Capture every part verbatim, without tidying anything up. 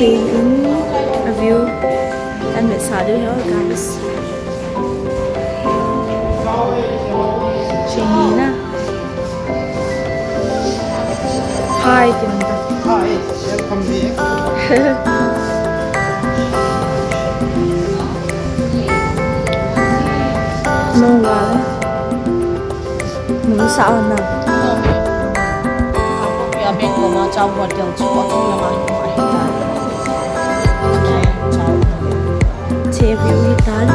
In a view. Kan vetsah diu ahi, guys. Chini na. Hi, Kimba. Hi, welcome back. No, wala. Nung sa na. Ya, ben ko ma chao hotel chu ko tong na ma. Che view hi tan,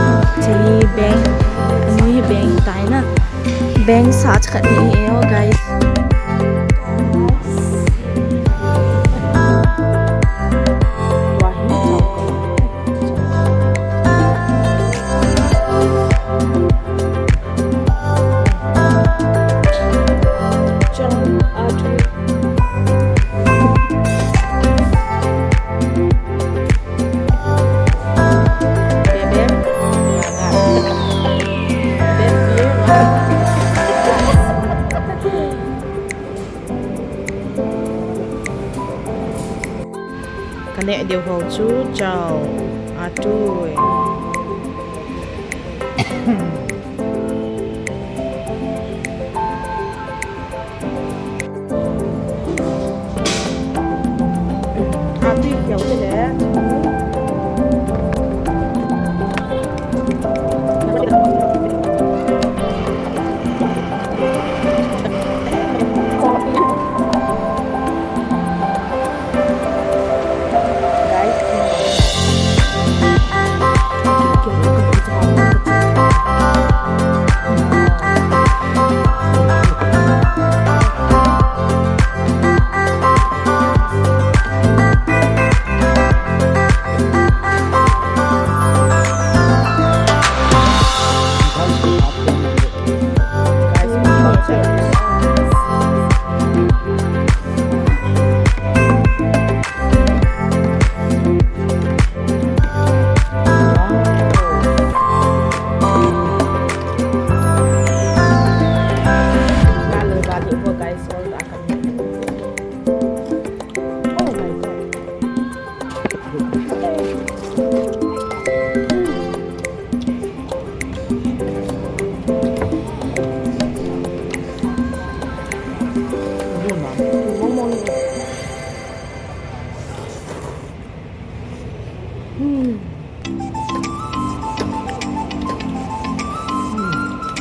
che hi bank, nu hi bank hi tai na. Bank sa cha khat ni e o, guys. Ka neh diu ho chu chao, a tui. A tui kheu te le.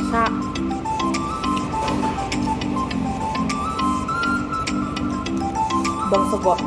Sa. Bong sagot.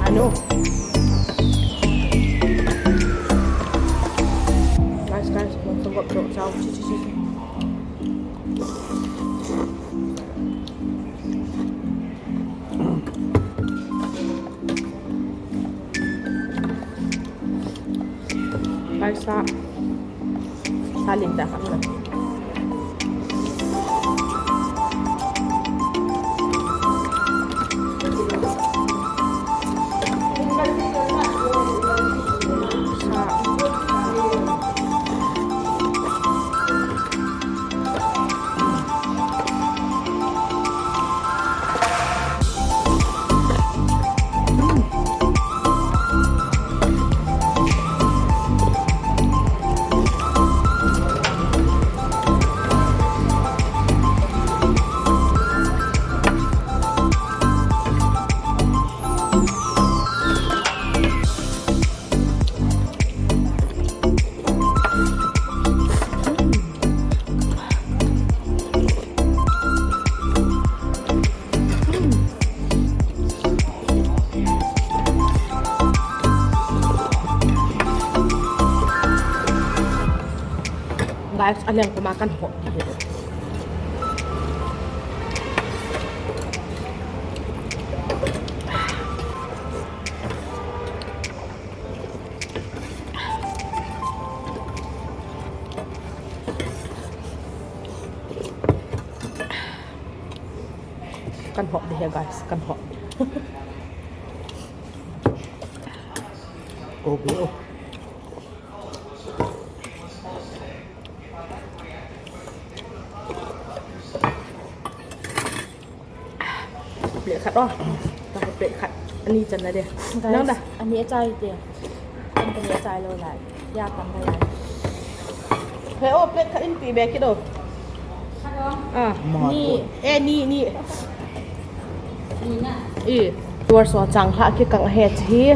Anu. Guys, guys, bong sagot, bong sagot. Chi, chi, chi. Guys, sa, sa lim ta khat na. Sa. Guys, aleng koma kan hop ding ahi. Kan hop ding ahi guys, kan hop. Oh, bro. Plate khat o. Plate khat. Ani channa de. Guys, nang da. Ani achai te. Kan ani achai lou lai. Ya tam lai. He o, plate khat in pe be kit o. Ah. Ni. Eh, ni, ni. I, tua so chang hla kikang he chi hi.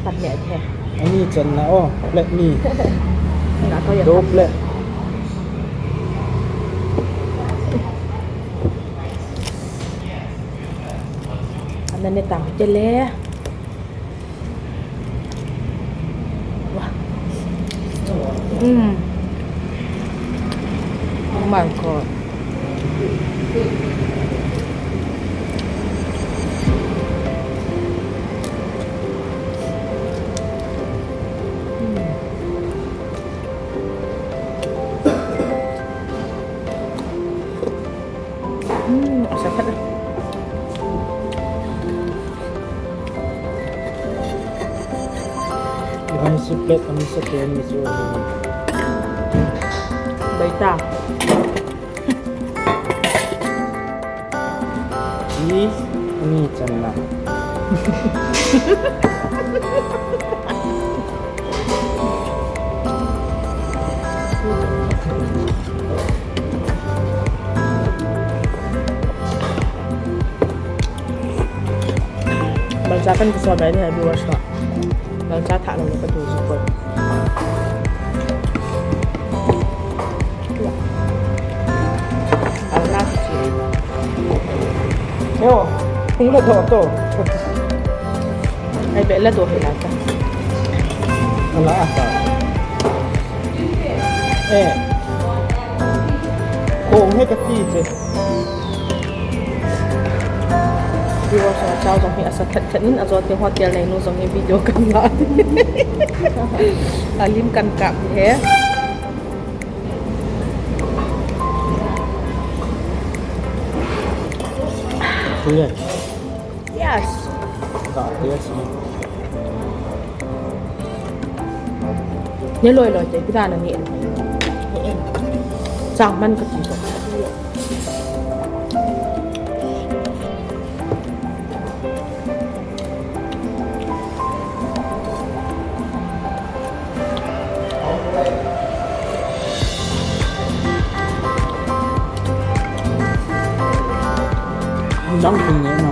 Pat ne the. Ani channa o, plate ni. Na to ya. Do plate. Ana ne tang te le. Wow. Mm. Oh my God. Mm. Hmm, asa phat a. Guys, si plate kami sa tennis. Baita. Please, ani channa. Malcha kan kiso bai ni, viewers ho. Malcha thah lou ka tu ji ko. Alna ki. Yo, hung la do to. Ai be la do he la ta. Ala a ta. Eh. Ko he ka ti che. Viewers, achao jong hi asa thet thet in, ajo te hotel nei nu jong hi video kan la. Alim kan kap he. Yes. Yes. Ni loi loi te, pi da na ni en. Ni en. Chang man ka ti to. Dang tung ne na.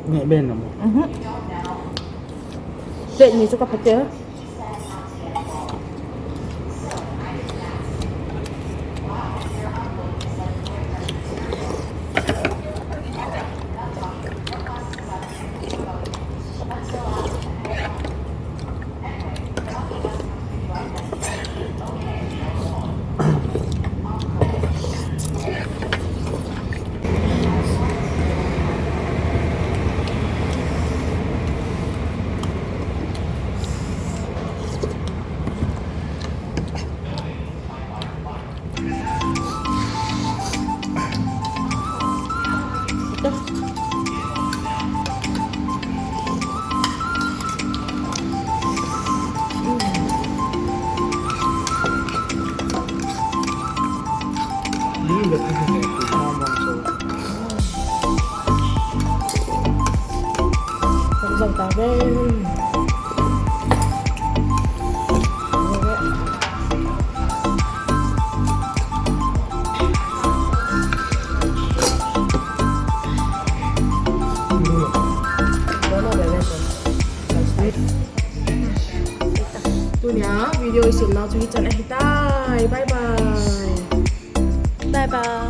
Ngai ben na mo. Mhm. Plate ni chu ka pha te. Kan zau ta ve. Tunia video isim nau chu hichan ahitai. Bye bye. Bye bye.